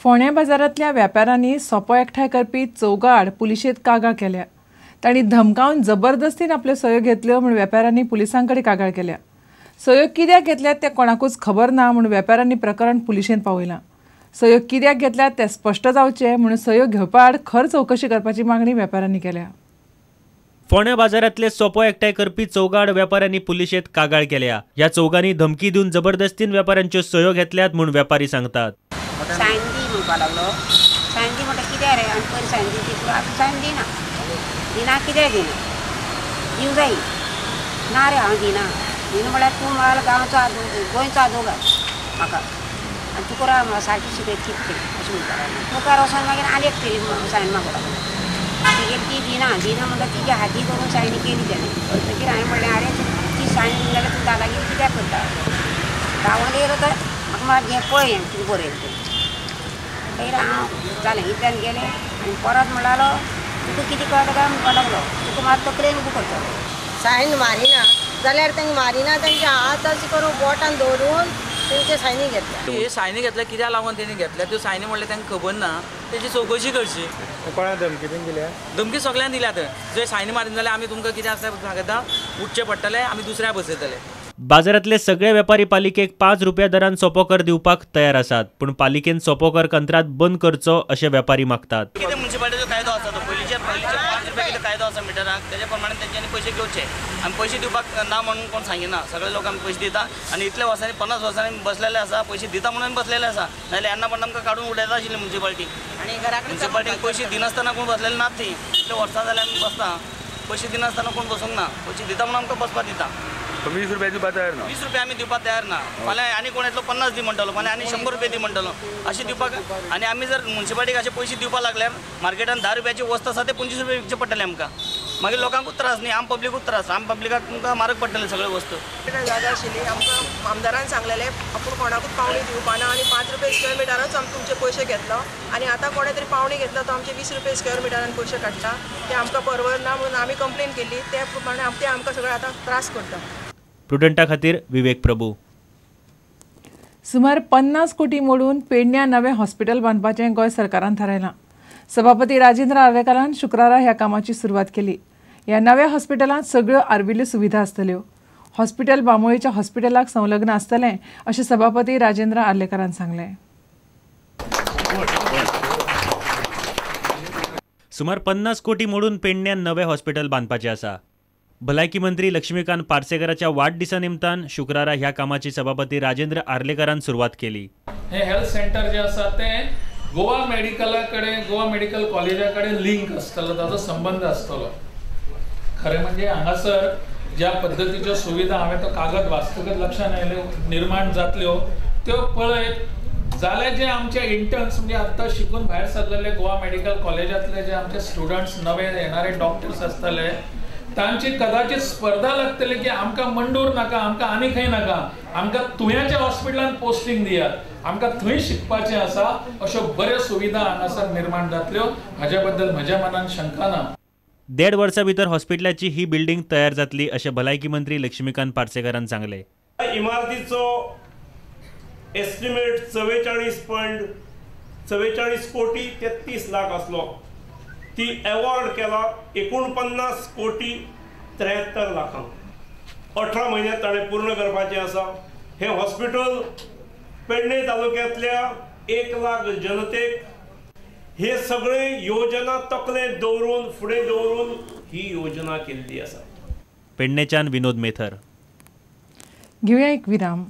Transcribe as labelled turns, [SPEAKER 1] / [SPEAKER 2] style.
[SPEAKER 1] फोंड्या बाजारांतल्या व्यापाऱ्यांनी सोपो एकठांय करपी चौगां आड पुलिशेंत कागाळ केल्या. तांणी धमकावन जबरदस्तीन आपल्यो सयो घेतल्यो म्हूण व्यापाऱ्यांनी पुलिसां कडेन कागाळ केल्या. सयो कित्याक घेतल्यात तें कोणाकूच खबर ना म्हूण व्यापाऱ्यांनी प्रकरण पुलिशेंत पावयलां. सयो कित्याक घेतल्यात तें स्पश्ट जावचें म्हूण सयो घेवपा आड खर चवकशी करपाची मागणी व्यापाऱ्यांनी केल्या.
[SPEAKER 2] फोंड्या बाजारांतले सोपो एकठांय करपी चौगां आड व्यापाऱ्यांनी पुलिशेंत कागाळ केल्या. ह्या चौगांनी धमकी दिवन जबरदस्तीन व्यापाऱ्यांच्यो सयो घेतल्यात म्हूण व्यापारी सांगतात.
[SPEAKER 3] सायन दी म्हणपाक लागलो. सायन दी म्हणटा कित्याक रे, आनी पयर सायन दी ती आतां सायन दिना दिना कित्याक दिना दिवं जाय ना रे, हांव दिना दिना म्हळ्यार तूं म्हळ्यार गांवचो गोंयचो आदोगार म्हाका आनी तुका राव म्हाका सारकी शिकयत कितें अशें म्हणपाक लागलो. मुखार वचोन मागीर आनी एक तरी सायन मागूंक लागलो. तिगेली ती दिना दिना म्हणटा तिज्या हाती करून सायन केली तेणें. मागीर हांवें म्हणलें आरे ती सायन दिना जाल्यार तूं दादागिरी कित्याक करता, गांवांत येयलो तर म्हाका म्हाका घे पळय हें कितें बरयलें तें. मागीर हांव जालें इतल्यान गेलें आनी परत म्हणलो तुका कितें कळटा काय म्हणपाक लागलो, तुका मात तकलेन उबो करतलो.
[SPEAKER 4] सायन मारिना जाल्यार तांकां मारिना, तांचे हात अशें करून बोटान दवरून तेंचे सायनी घेतल्या.
[SPEAKER 5] हे सायनी घेतल्या कित्याक लागून तेणी घेतल्या त्यो सायनी म्हणल्यार तांकां खबर ना, तेजी चवकशी करची.
[SPEAKER 6] कोणा धमकी बीन दिल्या?
[SPEAKER 5] धमकी सगळ्यांक दिल्या. तर जर सायनी मारिना जाल्यार आमी तुमकां कितें आसा सांगता, उठचें पडटलें, आमी दुसऱ्या बसयतले.
[SPEAKER 2] बाजारांतले सगळे व्यापारी पालिकेक 5 रुपया दरान सोपो कर दिवपाक तयार आसात, पूण पालिकेन सोपो कर कंत्राट बंद करचो अशें व्यापारी मागतात.
[SPEAKER 7] कितें म्युनिसिपालिटीचो कायदो आसा तो पयलींचे 5 रुपया कितें कायदो आसा मिटराक, तेजे प्रमाणे तेंच्यांनी पयशे घेवचे. आमी पयशे दिवपाक ना म्हणून कोण सांगिना, सगळे लोक आमी पयशे दिता आनी इतले वर्सांनी 50 वर्सांनी बसलेले आसा, पयशे दिता म्हणून बसलेले आसा, नाजाल्यार यांना पण आमकां काडून उडयता आशिल्ली म्युनिसिपालिटी. म्युनिसिपालिटीन पयशे दिनासतना कोण बसलेले नात, ती इतले वर्सां जाल्यार आमी बसता, पयशे दिनासतना कोण बसूंक ना, पयशे दिता म्हणून आमकां बसपाक दिता.
[SPEAKER 6] 20 रुपया दिवपाक तयार ना,
[SPEAKER 7] 20 रुपया आमी दिवपाक तयार ना. फाल्यां आनी कोण येतलो 50 दी म्हणटलो, फाल्यां आनी 100 रुपया दी म्हणटलो, अशें दिवपाक. आनी आमी जर म्युनिसिपालिटीक अशे पयशे दिवपाक लागल्यार मार्केटान 10 रुपयाची वस्त आसा ते 25 रुपया विकचे पडटले आमकां. मागीर लोकांकूच त्रास न्ही, आम पब्लिकूच त्रास, आम पब्लिकाक तुमकां म्हारग पडटले सगळे वस्तू.
[SPEAKER 8] जागा आशिल्ली आमकां आमदारान सांगलेलें आपूण कोणाकूच पावणी दिवपा ना आनी 5 रुपया स्क्वेअर मिटरानूच आमी तुमचे पयशे घेतलो आनी आतां कोणें तरी पावणी घेतलो तो आमचे 20 रुपया स्क्वेअर मिटरान पयशे काडटा, ते आमकां परवडना म्हणून आमी कंप्लेन केली. ते प्रमाणे ते आमकां सगळे आतां त्रास करता.
[SPEAKER 2] प्रुडंटा खातीर विवेक प्रभू.
[SPEAKER 1] सुमार 50 कोटी मोडून पेडण्यां नवें हॉस्पिटल बांदपाचें गोंय सरकारान थारायलां. सभापती राजेंद्र आर्लेकारान शुक्रारा ह्या कामाची सुरवात केली. ह्या नव्या हॉस्पिटलांत सगळ्यो आर्विल्ल्यो सुविधा आसतल्यो. हॉस्पिटल बांबोळीच्या हॉस्पिटलाक संलग्न आसतलें अशें सभापती राजेंद्र आर्लेकारान सांगलें.
[SPEAKER 2] सुमार 50 कोटी मोडून पेडण्यां नवें हॉस्पिटल बांदपाचें आसा. भलायकी मंत्री लक्ष्मीकांत पार्सेकराच्या वाडदिसा निमतान शुक्रारा ह्या कामाची सभापती राजेंद्र आर्लेकारान सुरवात केली.
[SPEAKER 9] हे हेल्थ सेंटर जे आसा ते गोवा मेडिकला कडेन, गोवा मेडिकल कॉलेजा कडेन लिंक आसतलो, ताचो संबंद आसतलो. खरें म्हणजे हांगासर ज्या पद्दतीच्यो सुविधा हांवें तो कागद वाचतकच लक्षांत आयल्यो निर्माण जातल्यो त्यो पळयत जाल्यार जे आमचे इंटर्न्स म्हणजे आत्तां शिकून भायर सरलेले गोवा मेडिकल कॉलेजांतले जे आमचे स्टुडंट्स नवे येणारे डॉक्टर्स आसतले तांची कदाचित स्पर्धा लागतली की आमकां मंडूर नाका, आमकां आनी खंय नाका, आमकां तुयाच्या हॉस्पिटलान पोस्टिंग दियात, आमकां थंय शिकपाचें आसा. अश्यो बऱ्यो सुविधा हांगासर निर्माण जातल्यो हाजे बद्दल म्हज्या मनान शंका ना.
[SPEAKER 2] 1.5 वर्सां भितर हॉस्पिटलाची ही बिल्डिंग तयार जातली अशें भलायकी मंत्री लक्ष्मीकांत पार्सेकारान सांगलें.
[SPEAKER 10] इमारतीचो एस्टिमेट 44.44 कोटी 33 लाख आसलो, ती एवॉर्ड केला 49 कोटी 73 लाखांक. 18 म्हयन्यांत ताणें पूर्ण करपाचें आसा. हें हॉस्पिटल पेडणे तालुक्यांतल्या 1 लाख जनतेक हे सगळे योजना तकलेंत दवरून फुडें दवरून ही योजना केल्ली आसा.
[SPEAKER 2] पेडणेच्यान विनोद मेथर.
[SPEAKER 1] घेवया एक विराम.